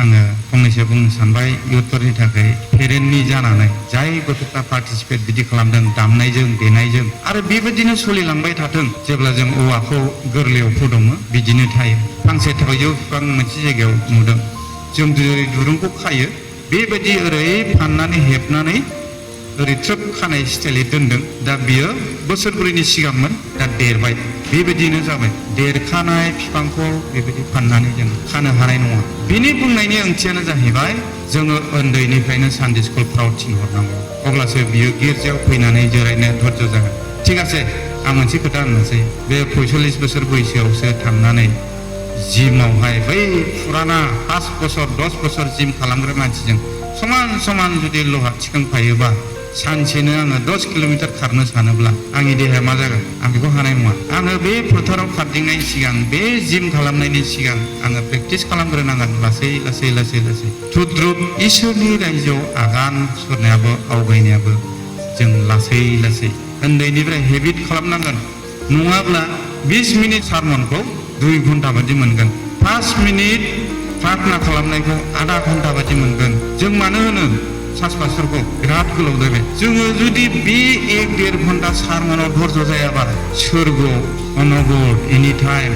आङो फंनैसो बुंनो सानबाय इयुथफोरनि थाखाय पेरेन्टनि जानानै जाय गथ'फ्रा पार्टिसिपेट बिदि खालामदों दामनायजों देनायजों आरो बेबायदिनो सोलिलांबाय थाथों जेब्ला जों औवाखौ गोरलैयाव फुदुङो बिदिनो थायो फांसे थाइजौ बिफां मोनसे जायगायाव नुदों जों जेरै दुरुंखौ खायो बेबायदि ओरै फाननानै हेबनानै ओरै ट्रोप खानाय स्टाइलै दोनदों दा बियो बोसोरब्रैनि सिगांमोन दा देरबाय बेबायदिनो जाबाय देरखानाय बिफांखौ बेबायदि फाननानै जों खानो हानाय नङा बिनि बुंनायनि ओंथियानो जाहैबाय जोङो उन्दैनिफ्रायनो सानडे स्कुलफ्राव थिनहरनांगौ अब्लासो बियो गिर्जायाव फैनानै जिरायनो धैर्य जागोन थिग আছে आं मोनसे खोथा होननोसै बे 45 बोसोर बैसोआवसो थांनानै जिमावहाय बै फुराना 5 बोसोर 10 बोसोर जिम खालामग्रा मानसिजों समान समान जुदि लहा थिखांफायोबा सानसेनो आङो 10 किल'मिटार खारनो सानोब्ला आंनि देहाया मा जागोन आं बेखौ हानाय नङा आङो बे फोथाराव खारदिंनायनि सिगां बे जिम खालामनायनि सिगां आङो प्रेक्टिस खालामग्रोनांगोन लासै लासै लासै लासै थुद्रुब इसोरनि रायजोआव आगान सुरनायाबो आवगायनायाबो जों लासै लासै उन्दैनिफ्राय हेबिट खालामनांगोन नङाब्ला 20 मिनिट सारमनखौ 2 घन्टा बादि मोनगोन 5 मिनिट प्रार्थना खालामनायखौ आधा घन्टा बादि मोनगोन जों मानो होनो सास पास्टरखौ बिराद गोलाव जाबाय जोङो जुदि बे 1-1.5 घन्टा सारमनाव धैर्य जायाबा सोरगोआव अनबर्ड एनि टाइम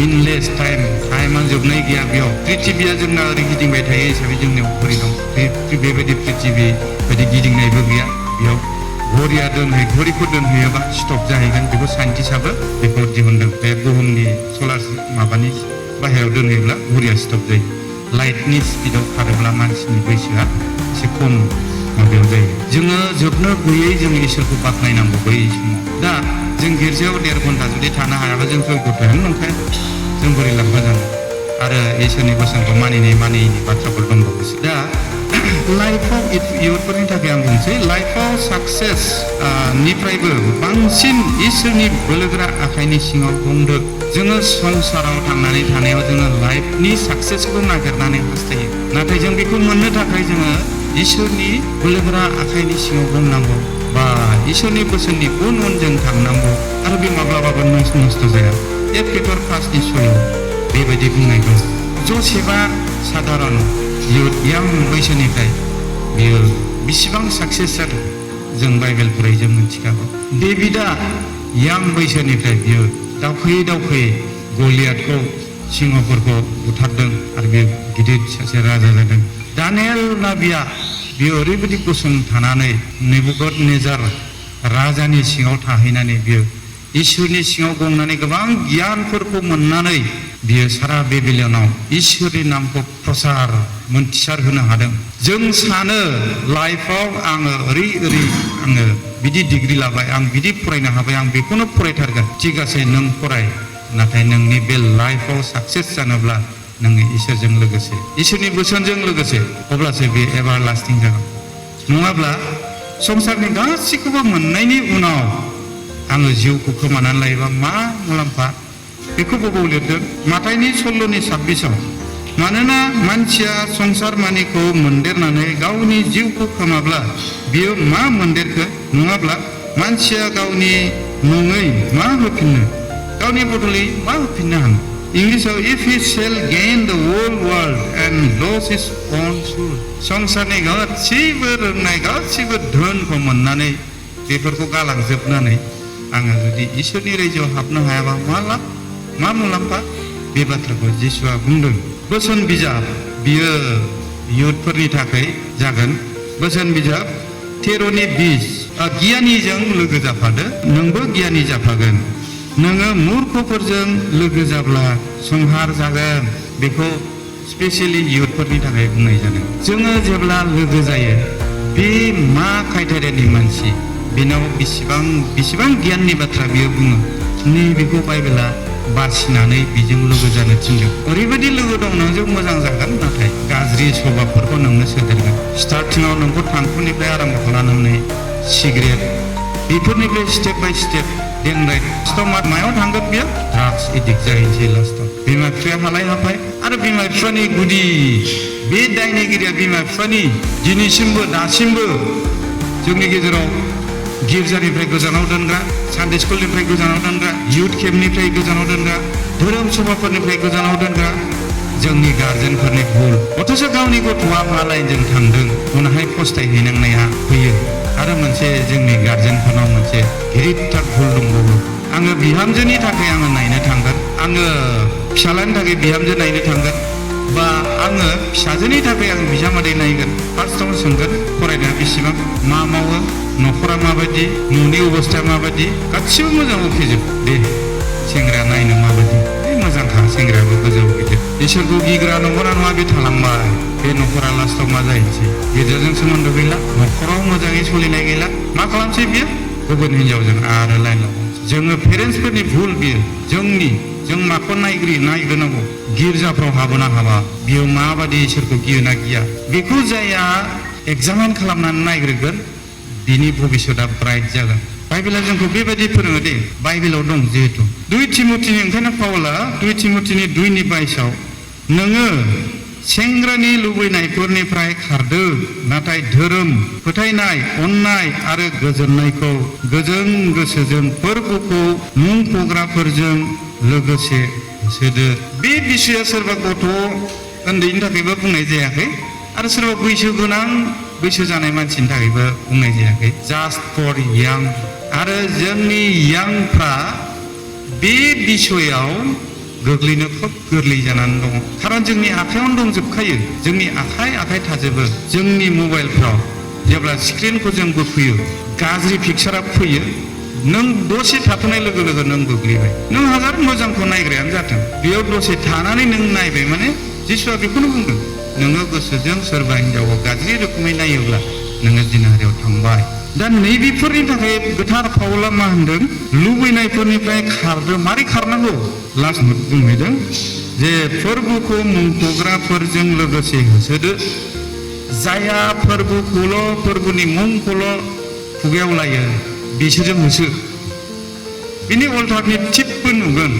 इनलेस टाइमा जोबनाय गैया बेयाव पृथिबिया जोंना ओरै गिदिंबाय थायो हिसाबै जोंनियाव घरि दं बेबायदि पृथिबि बायदि गिदिंनायबो गैया बेयाव घरिखौ दोनहैयोबा स्टप जाहैगोन बेखौ साइन्टिस्टआबो बेखौ दिहुनदों बे बुहुमनि सलार माबानि बाहेरायाव दोनहैब्ला घरिया स्टप जायो लाइटनि स्पिडआव खारोब्ला मानसिनि बैसोआ एसे खम माबायाव जायो जोङो जोबनो गैयै जों इसोरखौ बाख्नायनांगौ बै समाव दा जों गिर्जायाव 1.5 घन्टा जुदि थानो हायाबा जों जयग'थायानो नंखाया जों बोरै लांफा जानो आरो इसोरनि बोसोनखौ मानियैनि बाथ्राफोर दंबावोसो दा लाइफआव इयुथफोरनि थाखाय आं बुंसै लाइफआव साक्सेस निफ्रायबो बांसिन इसोरनि बोलोगोरा आखाइनि सिङाव बुंदो जोङो संसाराव थांनानै थानायाव जोङो लाइफनि साक्सेसखौ नागिरनानै हास्थायो नाथाय जों बेखौ मोननो थाखाय जोङो इसोरनि बोलोगोरा आखाइनि सिङाव बुंनांगौ बा इसोरनि बोसोननि उन जों थांनांगौ आरो बे माब्लाबाबो नस्थ' जाया 1 पेटर 5नि 6 बेबायदि बुंनाय दं जसेफआ साधारन यां बैसोनिफ्राय बियो बेसेबां साक्सेस जादों जों बाइबेल फरायै जों मिथिखागौ डेभिडआ यां बैसोनिफ्राय बियो दावखोयै गलियाथखौ सिंहफोरखौ बुथारदों आरो बियो गिदिर सासे राजा जादों दानियेल नाबिया बियो ओरैबायदि गसंथानानै नेबुकदनेजार राजानि सिङाव थाहैनानै बियो इसोरनि सिङाव गंनानै गोबां गियानफोरखौ मोननानै बियो सारा बेबिलनाव इसोरनि नामखौ प्रसार मोनथिसार होनो हादों जों सानो लाइफआव आङो ओरै आङो बिदि डिग्री लाबाय आं बिदि फरायनो हाबाय आं बेखौनो फरायथारगोन थिग আছে नों फराय नाथाय नोंनि बे लाइफआव साक्सेस जानोब्ला नोङो इसोरजों लोगोसे इसोरनि बोसोनजों लोगोसे अब्लासो बे एभारलास्टिं जागोन नङाब्ला संसारनि गासैखौबो मोननायनि उनाव आङो जिउखौ खोमानानै लायोबा मा मुलाम्फा बेखौ बबाव लिरदों माथाइनि 16नि 26 मानोना मानसिया संसार मानिखौ मोनदेरनानै गावनि जिउखौ खोमाब्ला बियो मा मोनदेरखो नङाब्ला मानसिया गावनि मुङै मा होफिननो गावनि बदलै मा होफिननो हानो इंलिसाव इफ हि shall gain the whole world and loss his own soul संसारनि गासैबो रोंनाय गासैबो धोनखौ मोननानै बेफोरखौ गालांजोबनानै आङो जुदि इसोरनि रायजोआव हाबनो हायाबा मा लाब मा मुलाम्फा बे बाथ्राखौ जिसुआ बुंदों बोसोन बिजाब बियो इयुथफोरनि थाखाय जागोन बोसोन बिजाब 13नि 20 गियानिजों लोगो जाफादो नोंबो गियानि जाफागोन नोङो मूर्खफोरजों लोगो जाब्ला संहार जागोन बेखौ स्पेसियेलि इयुथफोरनि थाखाय बुंनाय जादों जोङो जेब्ला लोगो जायो बे मा क्राइटेरियानि मानसि बेनाव बेसेबां गियाननि बाथ्रा बियो बुङो नैबेखौ बाइबेला बासिनानै बेजों लोगो जानो थिनदों ओरैबायदि लोगो दं नोंजों मोजां जागोन नाथाय गाज्रि स्वभाबफोरखौ नोंनो सोदेरगोन स्टार्टिङाव नोंखौ थांखुनिफ्राय आराम्भ खालामनानै सिगारेट बेफोरनिफ्राय स्टेप बाय स्टेप देनराय लास्टआव मायाव थांगोन बियो ड्राग्स एडिक्ट जाहैनोसै लास्टआव बिमा बिफाया हालाय हाफाय आरो बिमा बिफानि गुदि बे दायनिगिरिया बिमा बिफानि दिनैसिमबो दासिमबो जोंनि गेजेराव गिर्जानिफ्राय गोजानाव दोनग्रा सानडे स्कुलनिफ्राय गोजानाव दोनग्रा इयुथ केम्पनिफ्राय गोजानाव दोनग्रा धोरोम सभाफोरनिफ्राय गोजानाव दोनग्रा जोंनि गारजेनफोरनि भुल। अथ'स' गावनि गथ'आ मा लाइनजों थांदों उनावहाय फस्थायहैनांनाया फैयो। आरो मोनसे जोंनि गारजेनफोरनाव मोनसे गिदिरथार भुल दंबावो। आङो बिहामजोनि थाखाय आङो नायनो थांगोन, आङो फिसालानि थाखाय बिहामजो नायनो थांगोन, बा आङो फिसाजोनि थाखाय आं बिजामादै नायगोन। फार्स्टआव सोंगोन फरायनाया बेसेबां, मा मावो, न'खरा माबायदि, न'नि अबस्थाया माबायदि, गासिबो मोजां उखिजोब दे सेंग्राया नायनो माबायदि, मोजांखा सेंग्रायाबो गोजौ गिदिर। इसोरखौ गिग्रा नंगौना नङा बे थालांबाय। बे न'खरा लास्टआव मा जाहैनोसै, गिर्जाजों सोमोन्दो गैला, न'खराव मोजाङै सोलिनाय गैला, मा खालामसै बियो गुबुन हिनजावजों आरो लाइन लाबावनोसै। जोङो पेरेन्टसफोरनि भुल बियो जों माखौ नायग्रोनांगौ, गिर्जाफ्राव हाबोना हाबा, बियो माबादि इसोरखौ गियोना गिया, बेखौ जायहा एग्जामिन खालामनानै नायग्रोगोन बिनि भबिष्यतआ ब्राइट जागोन। बाइबेला जोंखौ बेबायदि फोरोङो दे, बाइबेलाव दं जिहेथु 2 तिमथिनि, ओंखायनो पाउला 2 तिमथिनि 2:22 नोङो सेंग्रानि लुबैनायफोरनिफ्राय खारदो, नाथाय धोरोम, फोथायनाय, अननाय आरो गोजोननायखौ गोजों गोसोजों फोरबोखौ मुंख'ग्राफोरजों लोगोसे होसोदो। बे बिसया सोरबा गथ' उन्दैनि थाखायबो बुंनाय जायाखै आरो सोरबा बैसो जानाय मानसिनि थाखायबो बुंनाय जायाखै, जास्ट फर यां। आरो जोंनि यांफ्रा बे बिसयाव गोग्लैनो खोब गोरलै जानानै दङ, खारन जोंनि आखायावनो दंजोबखायो, जोंनि आखाइ थाजोबो। जोंनि मबाइलफ्राव जेब्ला स्क्रिनखौ जों बोखोयो, गाज्रि पिकचारा फैयो, नों दसे थाथ'नाय लोगो लोगो नों गोग्लैबाय। नों हाजार मोजांखौ नायग्रायानो जाथों, बेयाव दसे थानानै नों नायबाय माने जिसुआ बेखौनो बुंदों, नोङो गोसोजों सोरबा हिनजावखौ गाज्रि रोखोमै नायोब्ला नोङो जिनाहारियाव थांबाय। दा नैबेफोरनि थाखाय गोथार पाउला मा होनदों, लुबैनायफोरनिफ्राय खारदो। मारै खारनांगौ? लास्ट बुंहैदों जे फोरबोखौ मुंख'ग्राफोरजों लोगोसे होसोदो। जायहा फोरबोनि मुंखौल' खुगायाव लायो बिसोरजों होसो। बिनि अल्टारनेटिभबो नुगोन।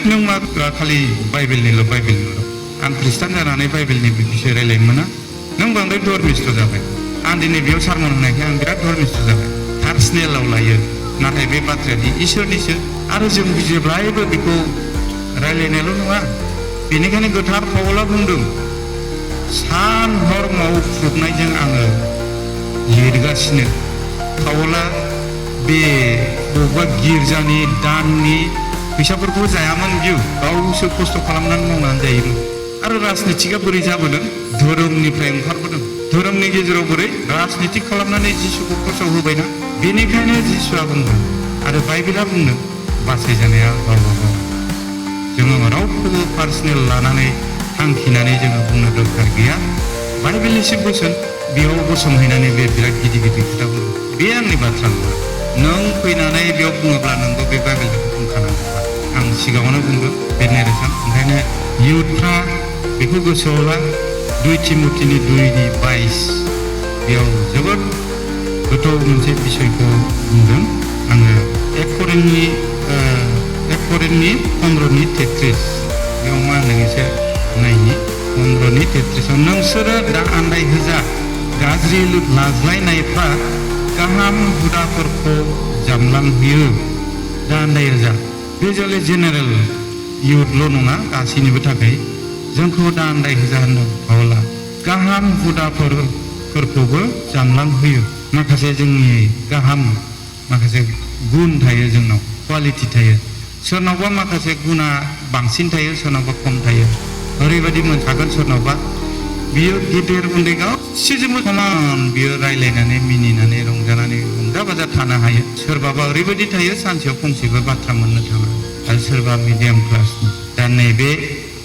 नों मा खालि बाइबेलनिल' आं खृष्टान जानानै बाइबेलनि बिषय रायलायनो मोना, नों बांद्राय धर्मिस्थ जाबाय। आं दिनै बेयाव सारमन होनायखाय आं बिराद धर्मिस्थ जाबाय, पार्सनेलाव लायो। नाथाय बे बाथ्राया इसोरनिसो, आरो जों जेब्लायबो बेखौ रायलायनायल' नङा। बेनिखायनो गोथार पाउला बुंदों, सान हर मावख्रुबनायजों आङो लिरगासिनो। पाउला बे बबेबा गिर्जानि दाननि फैसाफोरखौ जायामोन, बियो गावसो खस्थ' खालामनानै मावनानै जायोमोन। आरो राजनितिकआ बोरै जाबोदों? धोरोमनिफ्राय ओंखारबोदों। धोरोमनि गेजेराव बोरै राजनितिक खालामनानै जिसुखौ खस्थ' होबायना। बेनिखायनो जिसुआ बुंदों आरो बाइबेला बुंदों, बासायजानाया गावबा गाव। जोङो रावखौबो पार्सनेल लानानै थांखिनानै जोङो बुंनो दरखार गैया। बाइबेलनिसो बोसोन, बेयाव गसंहैनानै बे बिराद गिदिर खोथा बुङो। बे आंनि बाथ्रा नङा। नों फैनानै बेयाव बुङोब्ला नोंबो बे बाइबेलखौ बुंखानांगौ। आं सिगाङावनो बुंदों बे नेरेसन। ओंखायनो इयुथफ्रा बेखौ गोसोआव ला। 2 तिमथिनि 2:22 बेयाव जोबोद गोथौ मोनसे बिसयखौ बुंदों। आङो 1 करिन्थनि 15:33 बेयाव मा होनदों एसे नायनि। 15:33 नोंसोरो दा आन्दाय होजा, गाज्रि लाज्लायनायफ्रा गाहाम हुदाफोरखौ जामलांहोयो। दा आन्दाय होजा, बे जाले जेनेरेल इयुथल' नङा, गासैनिबो थाखाय जोंखौ दा आन्दाय होजा होनदों पाउला। गाहाम हुदाफोरखौबो जामलांहोयो। माखासे जोंनि गाहाम माखासे गुन थायो, जोंनाव क्वालिटि थायो। सोरनावबा माखासे गुना बांसिन थायो, सोरनावबा खम थायो। ओरैबायदि मोनखागोन सोरनावबा बियो गेदेर उन्दै गासैजोंबो समान, बियो रायलायनानै मिनिनानै रंजानानै रंजा बाजा थानो हायो। सोरबाबा ओरैबायदि थायो सानसेयाव फंसेबो बाथ्रा मोननो थाङा, आरो सोरबा मिडियाम क्लासनि। दा नैबे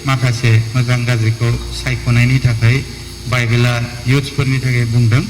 माखासे मोजां गाज्रिखौ सायख'नायनि थाखाय बाइबेला इयुथ्सफोरनि थाखाय बुंदों